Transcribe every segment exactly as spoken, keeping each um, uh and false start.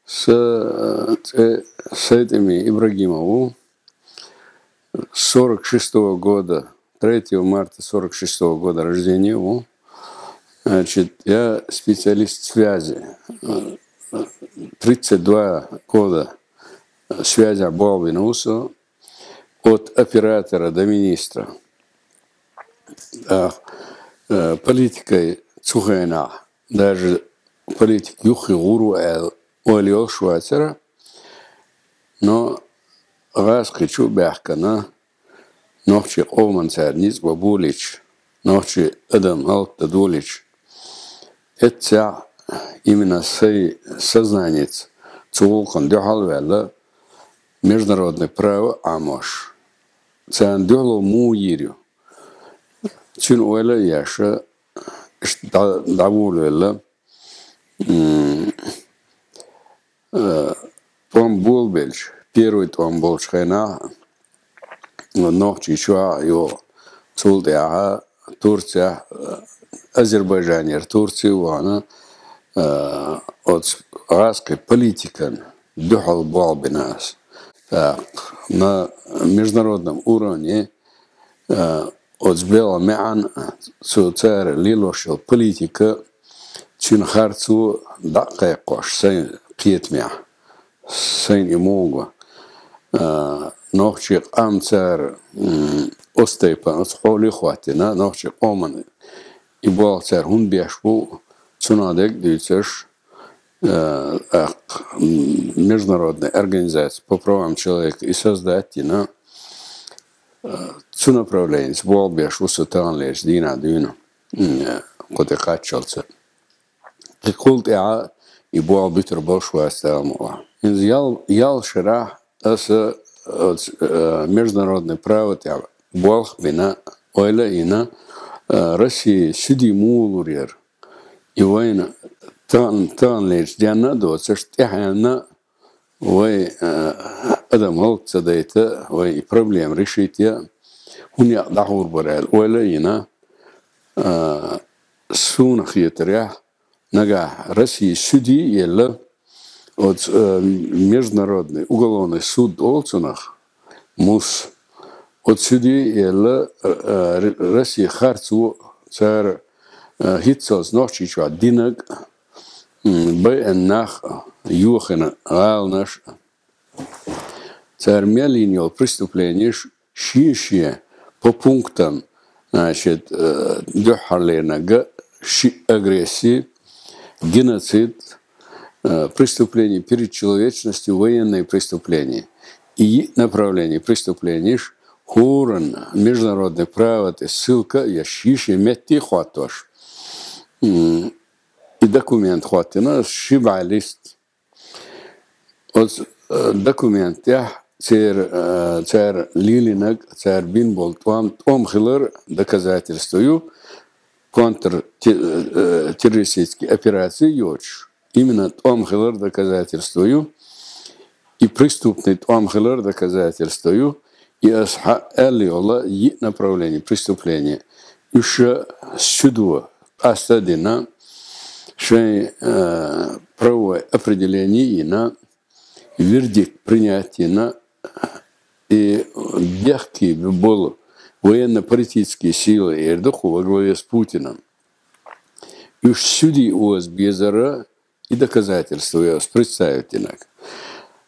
Са цӀи Сайтами Ибрагимов ву. Сорок шестого года, третьего марта сорок шестого года рождения ву. Значит, я специалист связи. Тридцать два года связях болх бина ву со. От оператора до министра. А, э, политикой цу хенахь, даже политика юххе гӀур ву аьлла, ойла йолуш вацара, но гӀазкхи чу а баьхкина, нохчийн къоман цара ницкъ бан болийча, нохчийн адам хӀаллакдан долийча, эццехь именно сайн сознаница цу гӀуллакхана дуьхьал а ваьлла, международное право Ӏамош. Царна дуьхьало муха йийр ю? Цуьнан ойла а еш, иштта дӀа-, дӀаволавелла, м, э, тӀом болабелча, первый тӀом болчу хенахь, Нохчийчохь а, йо, цул тӀаьхьа Турцехь а, Азербайджанера Турце а вахана, э, оцу гӀазкхийн политикан дуьхьал болх бина ас. ТӀаккха на международном уровне, э, оцу белхан маьӀна, цу цара лелош йолу политика, цуьнан харцо дӀа а кхайкхош сайн кхетамехь, сайна и муха го. А, нохчийн къам цара, м, оцу тайпана, оцу хьоле а хӀоттийна, нохчийн къоман и болх цара хӀунда беш бу, цунах дерг а дуьйцуш, а, тӀаккха, м, международная организация по правам человека и создать дина, а, цу направленица болх беш ву со таханлерчу дийнахь дуьйна, м, кху тӀе кхаччалца. Кхин кхул тӀаьхьа и болх буьтур болуш вац Дала мукъалахь. Иза ял-, ял шарахь аса оцу, э, международный право тӀехь болх а бина, ойла а йина, э, Россия суьди муха лур яра. И вайна тан-, таханлерчу денна а доцуш, тӀаьхьенна вай, э, адам хӀаллак ца дайта, вай и проблема решить ян, хӀун яа дӀахьур бара аьлла, ойла а йина, э, суна хетарехь, нагахь Россия суьди а елла, оцу, э, международный уголовный суд олу цунах, мус. Оцу суьди а елла, э, э, Россия харцо цара, э, хӀинццалц Нохчийчохь динарг, м, байина нах, йохийна гӀаланаш, цара мел йина йолу преступленеш шен-шен по пунктам, значит, э, дуьххьарлерниг ши агрессии, геноцид, э, преступление перед человечностью, военные преступления. И направление преступленеш хӀоранна международное право тӀе ссылка а еш, шен-шен метте а хӀоттош. М, и документ хӀоттийна, ши бӀе лист. Оцу, э, документ тӀехь церан, э, цара лелийнарг, цара бина болу тӀом, тӀом хилар доказательство ю, контр-те-, э, террористический операций йоцуш, именно тӀом хилар доказательство ю, и преступный тӀом хилар доказательство ю, и аса хьан аьлла йолу йиъ направление преступления. Уьш суьдо къаста а дина, шайн, э, правовой определение а йина, вердикт принять йина, и бехке болу военно-политические силы, эр ду кху во главе с Путиным. Уьш суьди оза безара и доказательство йо ас представить динарг.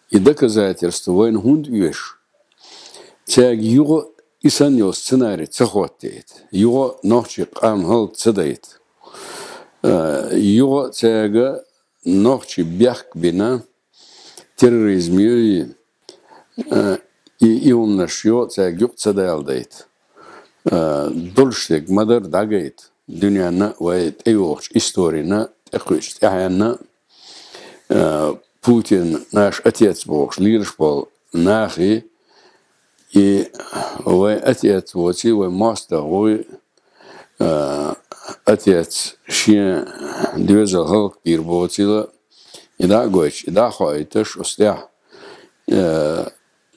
И доказательство вайна хӀунда оьшу? Цаьрга юха и санна йолу сценарий ца хӀоттийта, юха нохчийн къам хӀаллак ца дайта. Э, юха цаьрга нохчий бехк бина, терроризм ю, э, и, и хӀуманаш йо цаьрга юкъа ца даладайта. Э, долуш дерг ма-дарра дӀагайта. Дуьненна вай тӀейогӀучу историна тӀекхуьучу тӀаьхьенна, э, Путин наш отец бохуш лелаш болу нахе, и вай отец воций, вай мостагӀ вуй, э, отец шен доьзал хӀаллакбийр боцийла, и дӀа а гойтуш, и дӀа а хоуьйтуш, оцу тӀехь, э,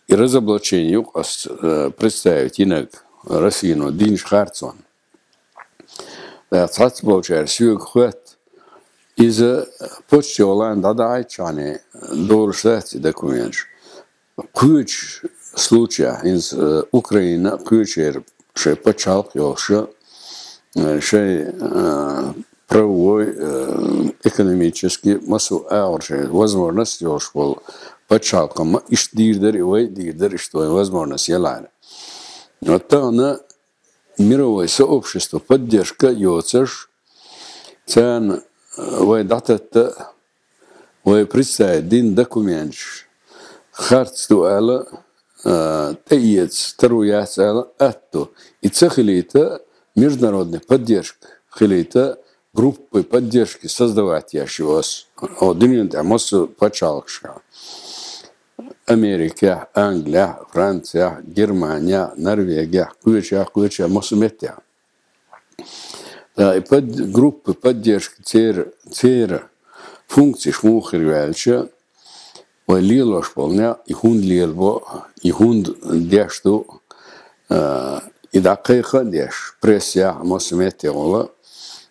и разоблачение юкъа ас, э, представить йинарг Россино динчу харцонна. Ткъа цхьаццаболчара соьга хоьтту, иза почти гӀолан дӀадахьийтчхьана, долуш дац и документаш. Кхечу случаях, хӀинца, э, Украина кхечеран шайн пачхьалкх йолуш, э, шайн, э, правовой, э, экономически, массо а агӀор шайн возможность йолуш болу пачхьалкхам, иштта дийр дара и вай, дийр дара иштта вай возможность ялахьара. Вот тахана мировой сообщество поддержка йоцуш, царна, э, вай дӀататта, вай представить дина документаш харц ду аьлла, э, тӀеэца таро яц аьлла, атта ду. И ца хилийта, международный поддержка хилийта, группы поддержки создавать еш ю ас. О, дуьнен тӀехь массо а пачхьалкхашкахь. Америкехь, Англехь, Францехь, Германехь, Норвегехь, кхечахь, кхечахь, массо а меттехь. Ткъа и под-, группы поддержки церан, церан функцеш муха хир ю аьлча, вай лелош болу некъ, и хӀунда лелабо, и хӀунда деш ду, а, и дӀакхайкха а деш, прессехь, массо а меттехула,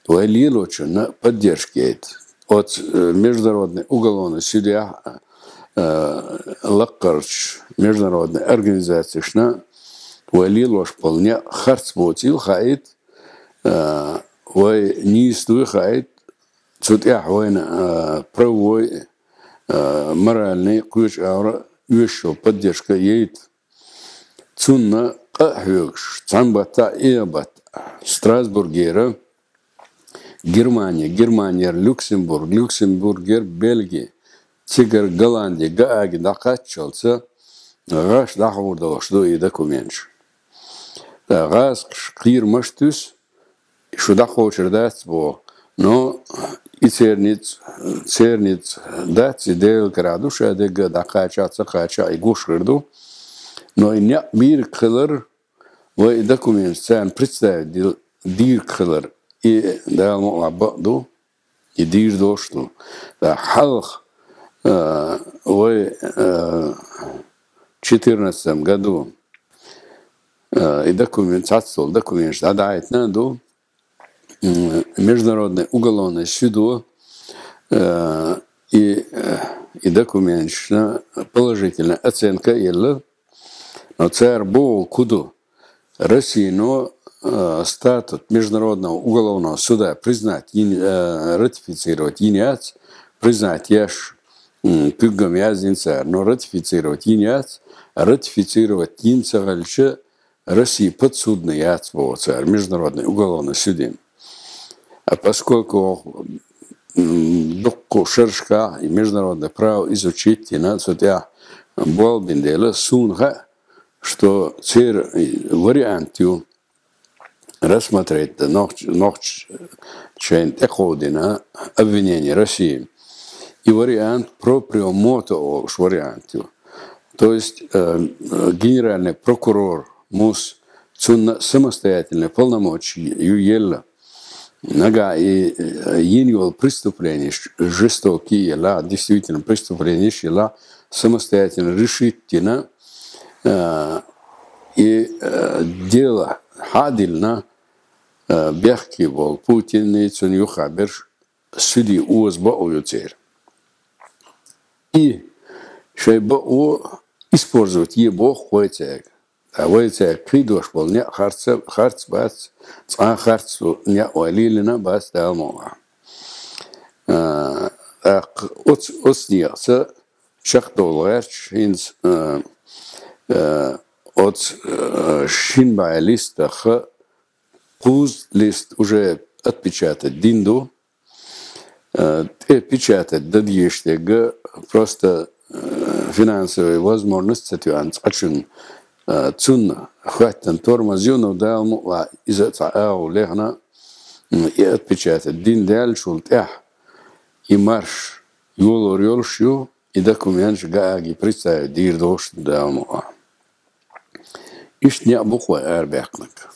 вай лелочунна поддержка яйта. Оцу, э, международный уголовный судехь, э, лаккхарчу международный организацешна вай лелош болу некъ харц боцийла хаийта, э, вай нийса дуй хаийта, цу тӀехь вайна, э, правовой, э, моральный, кхечу агӀора оьшуш йолу поддержка яйта. Цунна къа а хьоьгуш, цхьана баттахь, и а баттахь, Страсбургера, Германия, Германера Люксембург, Люксембургера Бельги, цигара Голланди, Гааги дӀакхаччалца гӀаш дӀахьур долуш ду и документаш. ГӀазкхаша кхерамаш туьсу, шу дӀакхочур дац боху. Но и церница, церница дац, и Делан карахь ду, ша дегга дӀакхачахь, ца кхачахь, и гуш хир ду. Но и некъ бийриг хилар, вай и документаш царна представить дил-, дийриг хилар, и Дала мукъалахь бакъ ду, и дийр долуш ду. Ткъа хьалха, а, вай, а, четырнадцатом году, а, и документ, цхьаццалла документаш дӀадахьийтина а ду, м, Международный уголовный судо, а, и, а, и документашна положительная оценка а елла, но цара боху кху ду, Россино, э, статут Международного уголовного суда признать йин-, э, ратифицировать йина яц, признать еш, м, пуьггам яздина цара, но ратифицировать йина яц, ратифицировать йина ца хилча, Россия подсудна яц боху цара Международный уголовный суден. А поскольку, м, дуккха шерашкахь и международное право изучить йина, цу тӀехь болх бина дела, суна хаьа, что церан вариант ю рассмотреть да нохч-, нохчашна тӀекховдийна обвинение России. И вариант proprio motu олуш вариант ю. То есть, э, генеральный прокурор Мус, цунна самостоятельный полномочия ю елла. Нагахь и, э, йина йолу преступлениеш жестокие елахь, действительно преступлениеш елахь, самостоятельно решить дина, э, и, э, дело хьа а диллина, э, бехке болу Путинний, цунна юххехь берш судьи оза бакъо ю церан. И шайн бакъо использовать е боху вай цаьрга. Ткъа вай цаьрга кхийдош болу некъ харц, харц бац, цкъа а харц некъ вай лелийна а бац Дала мукъалахь. А, тӀаккха оц-, оцу некъаца чекхдовла гӀерташ хӀинца, а, а, оцу, а, шина бӀе листах кхузткъа лист уже отпечатать дина ду. Э, тӀе печатать дан дезаш дерг, просто, э, финансовая возможность ца тоьъна цкъачунна, э, цунна хӀоьттина тормоз ю, но Дала мукъалахь иза а цхьа агӀо лехна, м, и отпечатать дина даьллачул тӀаьхьа и марш йолор йолуш ю, и документаш Гааге представить дийр долуш ду Дала мукъалахь. Иштта некъ бу-кх вай арабаьккхинарг.